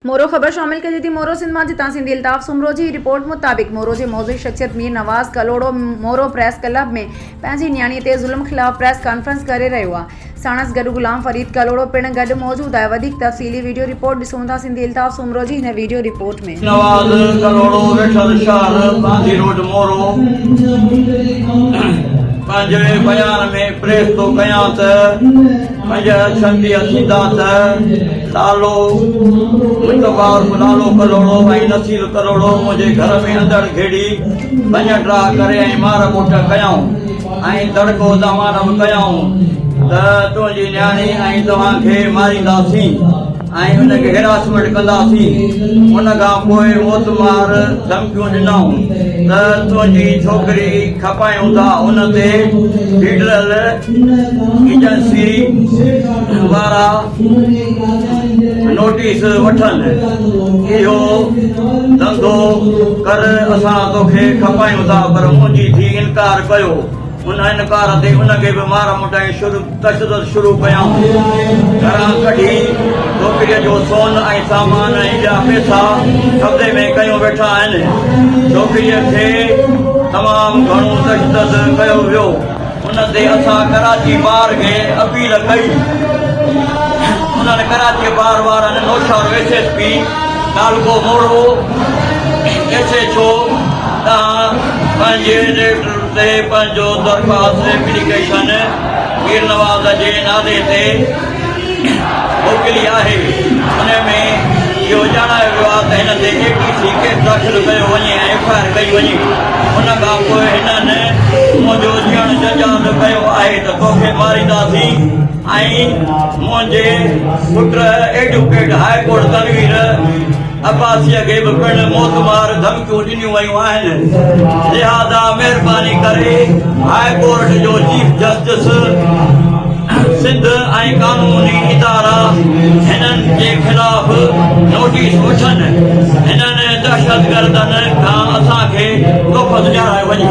مورو خبر شامل ڪجي ٿي مورو سنڌ مان جتان سنڌي الطاف سومرو جي رپورٽ مطابق مورو جي موضوعي شخصيت مير نواز ڪلهوڙو مورو پريس ڪلب ۾ پنهنجي نياڻي تي ظلم خلاف پريس ڪانفرنس ڪري رهيو آهي ساڻس گڏ غلام فريد ڪلهوڙو پڻ گڏ موجود آهي وڌيڪ تفصيلي ويڊيو رپورٽ ڏسون ٿا سنڌي الطاف سومرو جي هن ويڊيو رپورٽ ۾. نواز ڪلهوڙو ويٺل شهر ٻانڌي روڊ مورو پنهنجي بيان ۾ پريس ٿو ڪيان ته پنج ڇهه ڏينهن ٿيندا ته لالو مصطفيٰ عرف لالو ڪلهوڙو ۽ نصير ڪلهوڙو منهنجي گهر ۾ اندڙ گهڙي ڀڃ ڊاهه ڪري ۽ مار ڪوٽ ڪيائون ۽ دڙڪو دهمان به ڪيائون ته تنهنجي نياڻي ۽ توهان کي مارينداسين ۽ ان کي هراسمينٽ ڪنداسين. ان کان پوء موتمار ڌمڪيون ڏنائون ته تنهنجي ڇوڪري کپايون ٿا. ان تي فيڊرل ايجنسي وارا نوٽيس وٺن. اهو ڌنڌو ڪر اسان توکي کپايون ٿا پر منهنجي ڌيء انڪار ڪيو. ان انڪار تي ان کي به مار موٽائي تشدد شروع ڪيائون. گهران ڪڍي ڇوڪريء جو سون ۽ سامان ۽ ٻيا پئسا قبضي ۾ ڪيون ويٺا آهن. ڇوڪريء کي تمام گهڻو تشدد ڪيو ويو. ان تي اسان ڪراچي بار کي اپيل ڪئي. انهن ڪراچي بار وارن نوشهرو ايس ايس پي تعلقو مورو ايس ايڇ او ڏانهن پنهنجي ليٽر تي پنهنجو درخواست ايپليڪيشن مير نواز جي نالي تي موڪلي آهي ان ۾ اهو ڄاڻايو ويو آهي ته هن تي اي ٽي سي ڪيس داخل ڪيو وڃي ۽ ايف I R ڪئي وڃي ان کان پوء هنن منهنجو جيئڻ جنجال ڪيو آهي ته توکي مارينداسين ۽ منهنجي پٽ ايڊوڪيٽ هاء ڪورٽ تنوير عباسيء کي به پڻ موتمار ڌمڪيون ڏنيون ويون آهن. لهذا مهرباني ڪري هاء ڪورٽ جو چيف جسٽس سنڌ ۽ قانوني ادارا هنن جي خلاف نوٽيس وٺن. هنن دهشتگردن کان اسان کي تحفظ ڏيارايو وڃي.